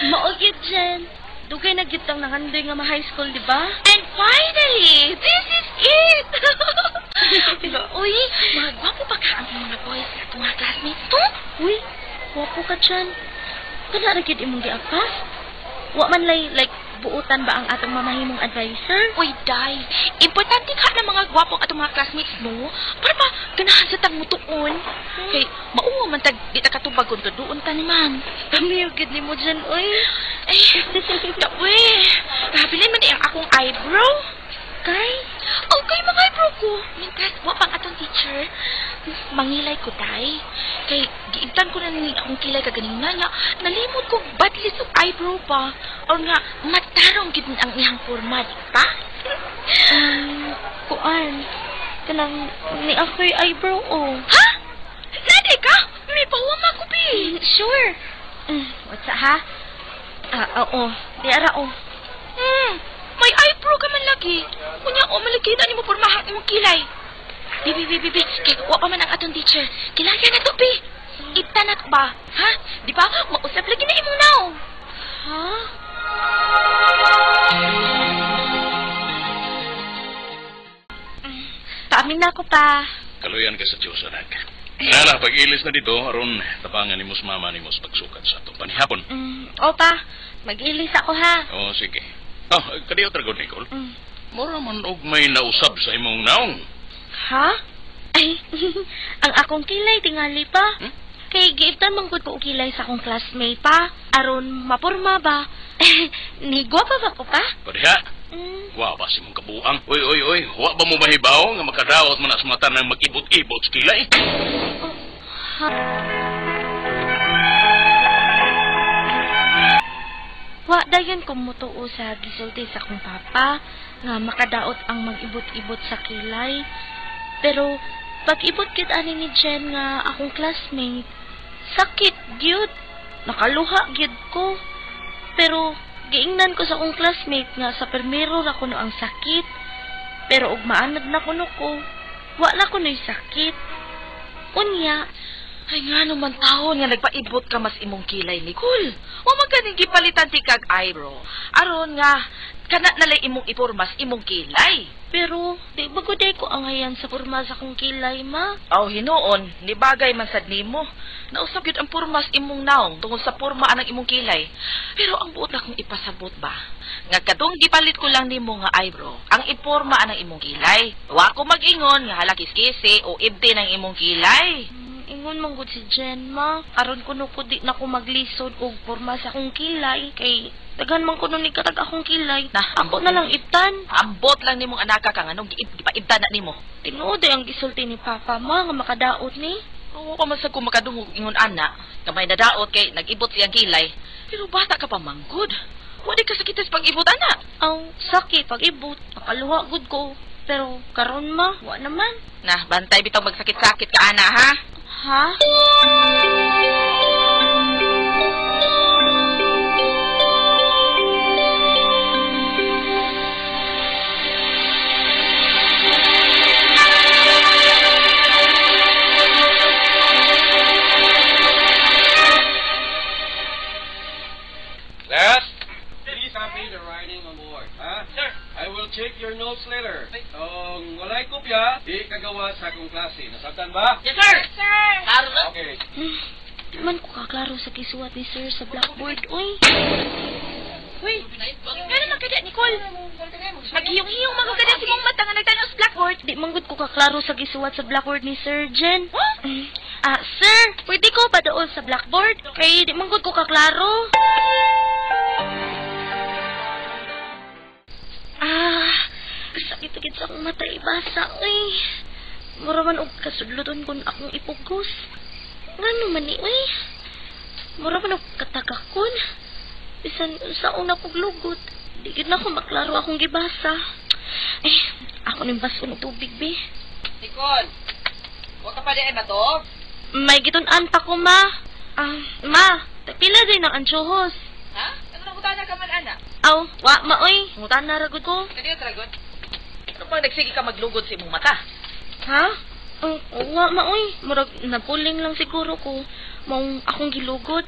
Mao gyud, Jen. Dugay na gyud tang nangandoy nga ma-high school, di ba? And finally, this is it. Uy, mga gwapo pa ka ang mga boys na itong mga classmates to. Uy, gwapo ka dyan. Kana ra gyud imong giapas. Wa man lay like buutan ba ang atong mamahimong advisor? Uy, day. Importante ka ng mga gwapo ang atong mga classmates, no? Para pa ganahan sa tang mutuon. Kay mauwa man tag di ta katubag kun tuduon ta ni ma'am. Pamiyo gyud nimo dyan, uy. Ay, dawe. Nabilin man ang akong eyebrow. Kay? Okay, mga eyebrow ko. Mintras, wa pang atong teacher. Mangilay ko, day. Kay, giibtan ko na ni akong kilay kaganina niya. Nalimot ko badlis og eyebrow pa. Or nga, matarong gid ang iyang forma, di ba? Kuan. Kanang, ni ako'y eyebrow, oh. Ha? Nade ka? May pawama ko, bi. Sure. What's that, ha? Ah, oo. Di ara, oh. May eyebrow ka man lagi. Kunya, o malikita ni mo pormahan imong kilay. Bi, bi, bi, bi. Kay, wa pa man ang atong teacher. Kilaya na to, bi. Itanak ba? Ha? Di ba? Mausap lagi na imong naong. Ha? Paamin na ako pa. Kaluyan ka sa Diyos, anak. Nala, pag-ilis na dito, aron tabangan ni mos mama ni mos pagsukat sa atong panihapon. Opa, mag-ilis ako ha. Oo, sige. Oh, kadiyo tragod, Nicole. Mura man og may nausab sa imong naong. Ha? Ay, ang akong kilay tingali pa. Kay giibtan man gud ko og kilay sa akong classmate pa. Aron mapurma ba? Ni gwapa ba ko pa? Padiha. Wa ba si mong kabuang? Uy, uy, uy, wa ba mo mahibaw nga makadawat man na sa mata ng mag-ibot-ibot sa kilay? Oh, ha? Wa dayon kung mutuo sa gisulti sa akong papa nga makadaot ang mag-ibot-ibot sa kilay. Pero pag-ibot gid ani ni Jen nga akong classmate, sakit gyud. Nakaluha gyud ko. Pero giingnan ko sa akong classmate nga sa permero ra kuno ang sakit. Pero og maanad na kuno ko, wa na kuno'y sakit. Unya, ay nga naman taon nga nagpaibot ka mas imong kilay, Nicole. Wa man kaning gipalitan ti kag eyebrow. Aron nga kana nalay imong ipurmas imong kilay. Pero di ba gud ko angayan sa porma sa akong kilay, ma? Aw hinuon, ni bagay man sad nimo. Nausab gyud ang pormas imong naong tungod sa porma anang imong kilay. Pero ang buot akong ipasabot ba, nga kadtong gipalit ko lang nimo nga eyebrow, ang iporma anang imong kilay. Wa ko mag-ingon nga hala kiskisi o ibti ng imong kilay. Ingon man gud si Jen, ma. Aron kuno ko di na ko maglisod og porma sa akong kilay kay daghan man kuno ni katag akong kilay. Nah, ako na lang ibtan. Ambot lang nimong anaka ka nganong gipaibtan na nimo. Tinuod ay ang gisulti ni Papa, ma, nga makadaot ni. Oo ka man sa kung makadungog ingon ana, gamay nadaot kay nag-ibot siyang kilay. Pero bata ka pa manggod. Wa di ka sakitis pag-ibot ana. Aw, sakit pag-ibot, nakaluha gud ko. Pero karon ma, wa naman. Nah, bantay bitaw magsakit-sakit ka ana ha. Ha? Class, please copy the writing on board. Ha? Sir. I will check your notes later. Kung walay kopya, di kagawa sa akong klase. Nasabtan ba? Yes, sir! Yes, sir! Klaro na. Okay. Di man ko kaklaro sa gisuwat ni sir sa blackboard, oy. Uy, nga naman kada, Nicole. Maghiyong-hiyong man ko kada si mong mata nga nagtanaw sa blackboard. Di man gud ko kaklaro sa gisuwat sa blackboard ni Sir Jen. Huh? Ah, sir, pwede ko ba doon sa blackboard? Kay di man gud ko kaklaro. Ah, sakit gid sa akong mata ibasa, uy. Mura man og kasudloton kon akong ipugos. Ngano man ni, uy? Mura man og katagakon. Bisan sa una kog lugot, di gid na ko maklaro akong gibasa. Eh, ako ning baso ng tubig, be. Nicole, wa ka pa di ay matog? May gitun-an pa ko, ma. Ah, ma, tagpila din ang anchohos. Ha? Ano nangutana ka man, ana? Aw, wa, ma, oy. Ngutan na ragod ko. Kadiyo, tragot. Ano bang nagsige ka maglugod sa imong mata? Ha? Wa, ma, oy. Murag, napuling lang siguro ko. Maong akong gilugod.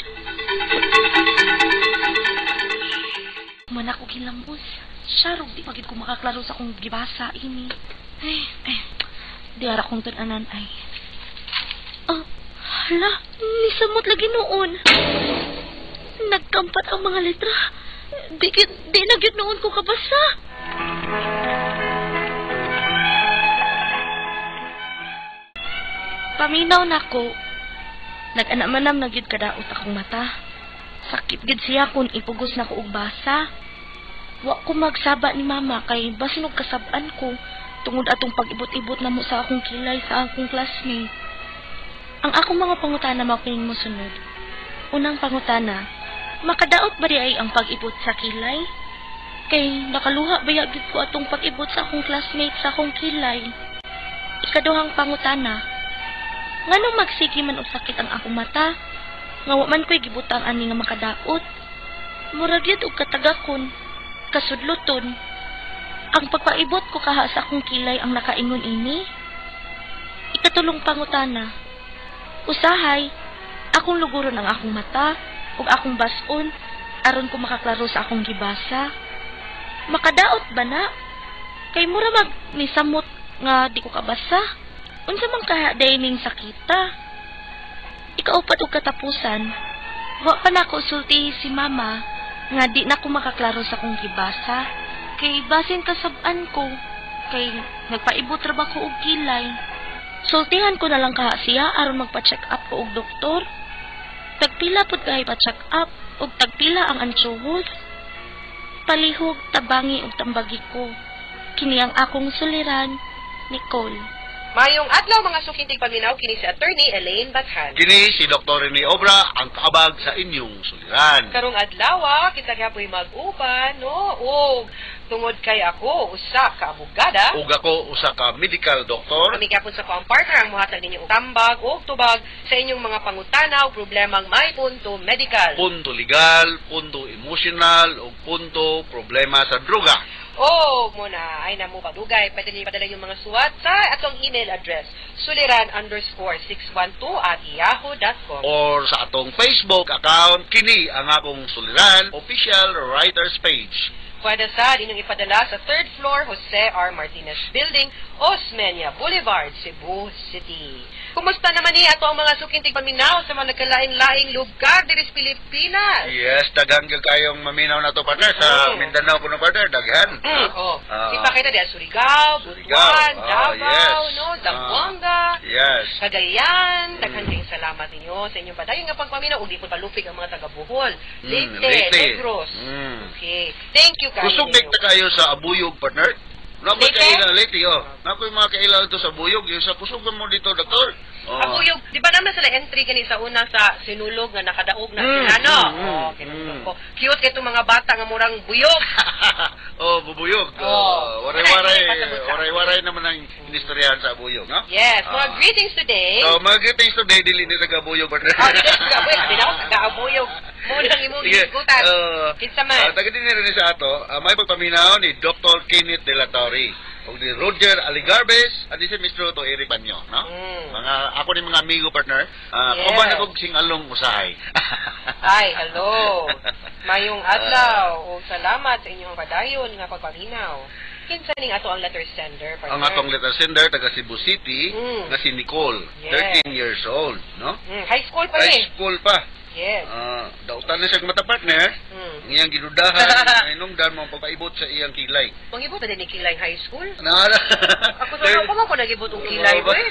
Man ako gilambos. Siyarog, di pagid ko makaklaro sa akong gibasa, ini. Ay, ay, di ara kong tun-anan, ay. Ah, hala, nisamot lagi noon. Nagkampat ang mga letra. Di na gyud noon ko kabasa. Paminaw na ko. Nag-anamanam na gyud kadaot akong mata. Sakit gyud siya kung ipugos na ko og basa. Wa ko magsaba ni mama kay basin og kasab-an ko tungod atong pag-ibot-ibot na mo sa akong kilay sa akong classmate. Ang akong mga pangutana mao kining mosunod. Unang pangutana, makadaot ba di ay ang pag-ibot sa kilay? Kay nakaluha ba gyud ko atong pag-ibot sa akong classmate sa akong kilay? Ikaduhang pangutana, nganong magsige man og sakit ang akong mata? Nga wa man ko'y gibutang ani nga makadaot. Murag gyud og katagakon, kasudloton. Ang pagpaibot ko kaha sa akong kilay ang nakaingon ini. Ikatulong pangutana, usahay, akong luguron ang akong mata ug akong bason aron ko makaklaro sa akong gibasa. Makadaot ba na? Kay mura mag nisamot nga di ko kabasa. Unsa man kaha ning sakita? Ikaupat og katapusan, wa pa nako sultihi si mama nga di na ko makaklaro sa akong gibasa. Kay basin kasab-an ko, kay nagpaibot ra ba ko og kilay. Sultihan ko na lang kaha siya aron magpa-check up ko og doktor. Tagpila pud kahay pa-check up og tagpila ang antsuhos. Palihog, tabangi og tambagi ko. Kini ang akong suliran, Nicole. Mayong adlaw, mga suking tigpaminaw, kini si Attorney Elaine Bathan. Kini si Dr. Rene Obra, ang kaabag sa inyong suliran. Karong adlaw, kita gyapoy mag-uban, no? Og tungod kay ako usa ka abogada, Ug ako usa ka medical doctor. Kami gyapon sa akong partner ang muhatag ninyo og tambag o tubag sa inyong mga pangutana o problemang may punto medical, Punto legal, punto emotional, ug punto problema sa droga. O muna ay namo padugay, pwede niyo ipadala yung mga suwat sa atong email address suliran_612@yahoo.com Or sa atong Facebook account, kini ang akong suliran, official writers page. Pwede sa inyong ipadala sa third floor, Jose R. Martinez Building, Osmeña Boulevard, Cebu City. Kumusta naman ni ato ang mga suking tigpaminaw sa mga nagkalain-laing lugar diri sa Pilipinas? Yes, daghan gyud kayong maminaw na to, partner, sa Mindanao kuno, partner, daghan. Oh. Ah. Si Pakita di Surigao, Butuan, Surigao, Davao, yes. no, Zamboanga, Cagayan. Daghan kayong salamat ninyo sa inyong padayon nga pagpaminaw ug di po palupig ang mga taga Bohol, Leyte, Leyte. Negros. Okay. Thank you kayo Kusog ninyo. ta kayo sa Abuyog, partner. Nakoy Leyte? kaila Leyte, oh. Nakoy mga kaila dito sa Abuyog, yung sa kusog mo dito, doktor. Oh. Abuyog, di ba naman sila entry gani sa una sa Sinulog nga nakadaog na sila, no? Oh, kinusog ko. Cute kay itong mga bata nga murang buyog. Oh, bubuyog. Oh. Oh, waray-waray, Wala, pasabot sa waray-waray naman ang inistoryahan sa Abuyog, no? Yes, mga greetings today. So, mga greetings today, dili ni taga Abuyog, partner. Oh, dili taga Abuyog. Sabi na ako, taga Abuyog. Muna ang imong Sige, hisgutan. Kinsa man? Taga din rin sa ato, may pagpaminaw ni Dr. Kenneth De La Torre ug ni Roger Aligarbes at si Mr. Otto Eric Banyo, no? Mga ako ni mga amigo, partner. Kauban ako singalong usahay. Ay, hello. Mayong adlaw ug salamat sa inyong padayon nga pagpaminaw. Kinsa ning ato ang letter sender, partner? Ang atong letter sender taga Cebu City nga si Nicole, 13 years old, no? High school pa High eh. school pa. Dautan na siya mata, partner. Ang iyang gidudahan, ang inungdan mo pagpaibot sa iyang kilay. Mangibot ba din ni kilay high school? Naala. Ako sa ako mo ko nagibot og kilay ko eh.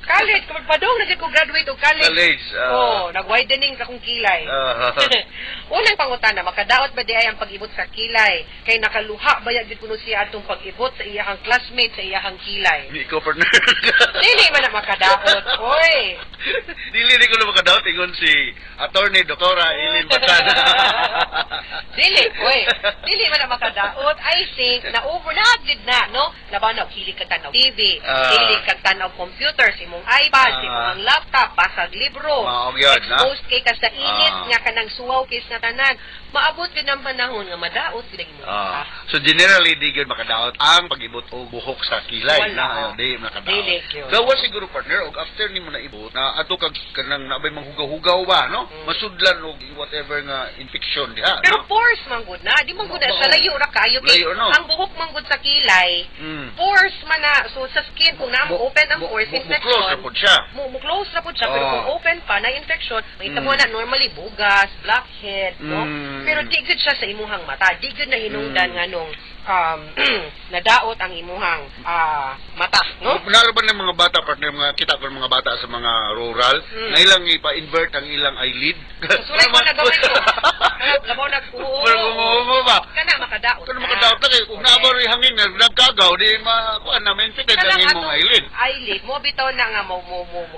College, kapag padong na ko graduate og college. College, ah. Oh, nag-widening sa akong kilay. Unang pangutana, makadaot ba di ay ang pag-ibot sa kilay? Kay nakaluha ba gyud kuno siya atong pag-ibot sa iyahang classmate sa iyahang kilay? Ikaw, partner. Dili man na makadaot, oy. Dili ni ko na makadaot ingon si Attorney Doktora Eileen Batan. Dili, oy. Dili man na makadaot. I think na over na gid na, no? Labaw na hilig ka tanaw TV, hilig ka tanaw computer, sa imong iPad, sa imong laptop, basag libro. Mao gyud, na? Exposed kay ka sa init nga kanang suwaw kay sa tanan. Maabot gyud ang panahon nga madaot gyud ang imong mata. So generally di gyud makadaot ang pag-ibot og buhok sa kilay Wala. na di makadaot. Dili gyud. Gawa siguro, partner, og after nimo na ibot na adto kag kanang nabay manghugaw-hugaw ba, no? Masudlan og whatever nga infection diha. Pero No? pores man gud na, di man gud na Oo. sa layo ra kayo kay Layo, no? ang buhok man gud sa kilay. Pores man na, so sa skin kung na open ang pores, infection. Mo-close na pud siya. Mo close na pud siya, pero kung open pa na infection, makita mo na normally bugas, blackhead, no? Pero di gud siya sa imuhang mata, di gud na hinungdan nganong nadaot ang imuhang mata, no? Naro ba ng mga bata, partner, mga kita ko ng mga bata sa mga rural, na ilang ipa-invert ang ilang eyelid? Sulay ko na gamay ko. Labaw nag oo. Pero kung ba? Kana makadaot. Kana makadaot na kay kung naabot rin hangin na nagkagaw di ma kuan na ma-infected ang Kanang imong atong eyelid. Eyelid mo bitaw na nga mo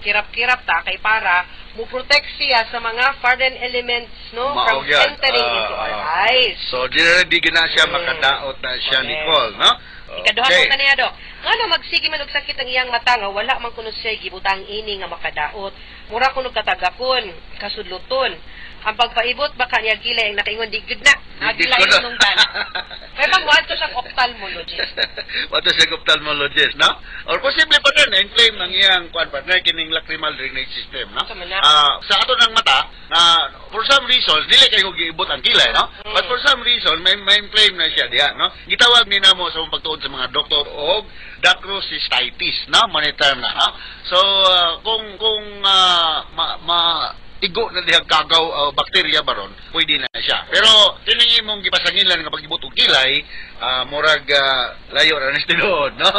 kirap-kirap ta kay para mo protect siya sa mga foreign elements, no, Mao from gyud. entering into our eyes. So generally di gina siya makadaot na siya, Nicole, no? Ikaduha ko kaniya, Dok. Ngano magsige man og sakit ang iyang mata nga wala man kuno siya gibutang ini nga makadaot? Mura kuno katagakon, kasudluton. Ang pagpaibot ba kaniya kilay ang nakaingon di gud na. Di Agilay gud na. nung tan. Kay magmuadto siya ophthalmologist. Wato siya ophthalmologist, no? Or posible pa din na inflame ang iyang kuan, partner, kining lacrimal drainage system, no? Sa ato ng mata, na for some reason dili kay ko giibot ang kilay, no? But for some reason may inflame na siya diha, no? Gitawag ni namo sa mga pagtuon sa mga doktor og dacryocystitis, no? Monitor na, no? So kung ma, ma igo na diha kagaw bakterya baron, pwede na siya. Pero kining imong gipasangilan nga pag-ibot og kilay, murag layo ra ni tinuod, no?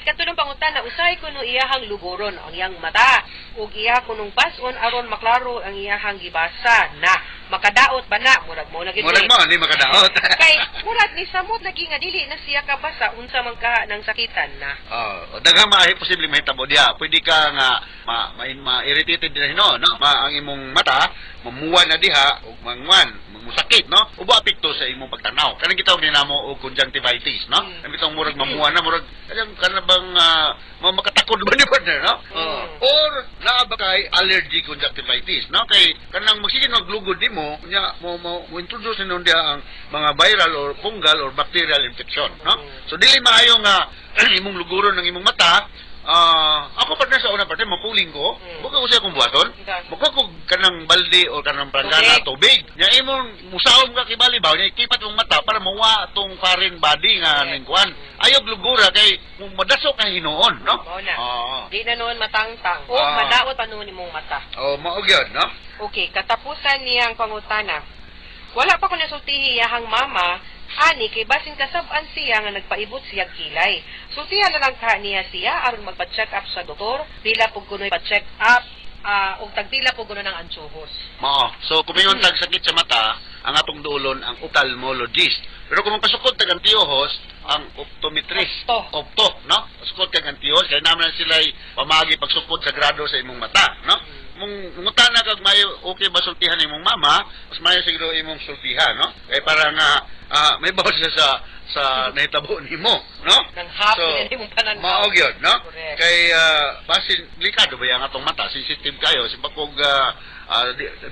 Katulong pangutana, usahay kuno iyahang lugoron ang iyang mata ug iya kunong bas-on aron maklaro ang iyahang gibasa na makadaot ba na murag mo na gid. Murag mo ni makadaot. Kay murag ni samot lagi nga dili na siya kabasa unsa man ka ng sakitan na. Oh, daghang maahi posible mahitabo diha. Pwede ka nga ma irritated din hinuon, no? Ang imong mata mamuwan na diha ug mangwan, musakit, no? Ubo apekto sa imong pagtanaw. Kanang gitawag ni namo og conjunctivitis, no? Ang bitong murag mamuwan na, murag kanang kana bang makatakod ba ni partner, no? Or naa ba kay allergy conjunctivitis, no? Kay kanang magsige maglugod nimo, nya mo introduce hinuon diha ang mga viral or fungal or bacterial infection, no? So dili maayo nga imong luguron ng imong mata. Ako, partner, sa una, partner, mapuling ko. Buka ko siya kung buhaton. Buka ko kanang balde o kanang prangkana tubig. Nya imong musaom ka kibali ba, nya ikipat mong mata para mawa atong foreign body nga ning kuan. Ayaw lugura kay madasok ang hinuon, no? Mao na. Oo. Di na noon matangtang o madaot pa noon imong mata. Oh, mao gyud, no? Okay, katapusan niyang pangutana. Wala pa ko nasultihi iyahang mama, ani kay basin kasab-an siya nga nagpaibot siya kilay. Sultihan na lang ka niya siya aron magpa-check up sa doktor, pila pug kuno'y pa-check up og tagpila pug kuno ng antsuhos. Mao. So kung mingon tag sakit sa mata, ang atong duolon ang ophthalmologist. Pero kung magpasukod tag antiohos, ang optometrist. Opto. Opto, no? Pasukod kag antiohos kay naman sila pamagi pagsukod sa grado sa imong mata, no? Mung mangutana kag mayo okay ba sultihan imong mama, mas mayo siguro imong sultihan, no? Kay para nga may bawas siya sa nahitabo nimo, no? Nang happy So, na imong pananaw. Mao gyud, no? Correct. Kay basin delikado ba yang atong mata, sensitive kayo, si bakog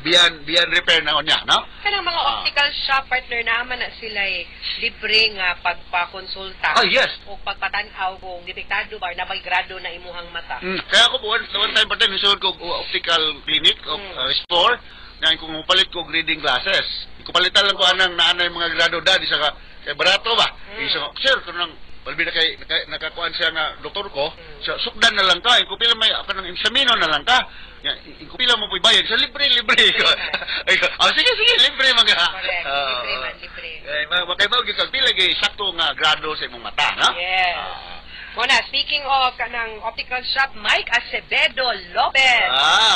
biyan repair na unya, no? Kanang mga optical shop partner naman na sila eh, libre nga pagpakonsulta. Ah, yes. O pagpatan-aw kung depektado ba na may grado na imuhang mata. Kaya ako one time pa din, nisuod ko og optical clinic o store, nga kung mupalit ko og reading glasses. Kupalitan lang ko anang naanay mga grado da, di sa ka, kay barato ba? Di sa, sir, kanang palbi na kay nakakuan siya nga doktor ko, sa sukdan na lang ka, kung pila may kanang eksamino na lang ka. Ya, kung pila mo po'y bayad, sa libre libre. Ay, oh, sige sige, libre mga. Correct. Libre man, libre. Eh, makay mao gyud kag pila gyud sakto nga grado sa imong mata, no? Yes. Muna, speaking of kanang optical shop, Mike Acevedo Lopez.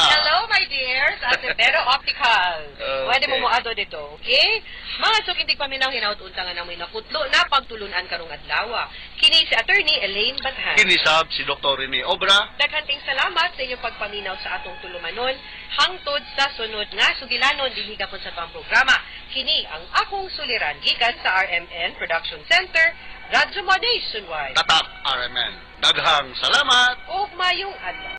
Hello, my dears. Acevedo Optical. Pwede mo moadto dito, okay? Mga suking tigpaminaw, hinaut unta nga namoy nakutlo na pagtulunan karong adlaw. Kini si Attorney Elaine Bathan. Kini sab si Dr. Rene Obra. Daghan salamat sa inyong pagpaminaw sa atong tulumanon hangtod sa sunod nga sugilanon dinhi gapon sa atong programa. Kini ang akong suliran gikan sa RMN Production Center, Radyo Nationwide. Tatak RMN. Daghang salamat. Ug mayong adlaw.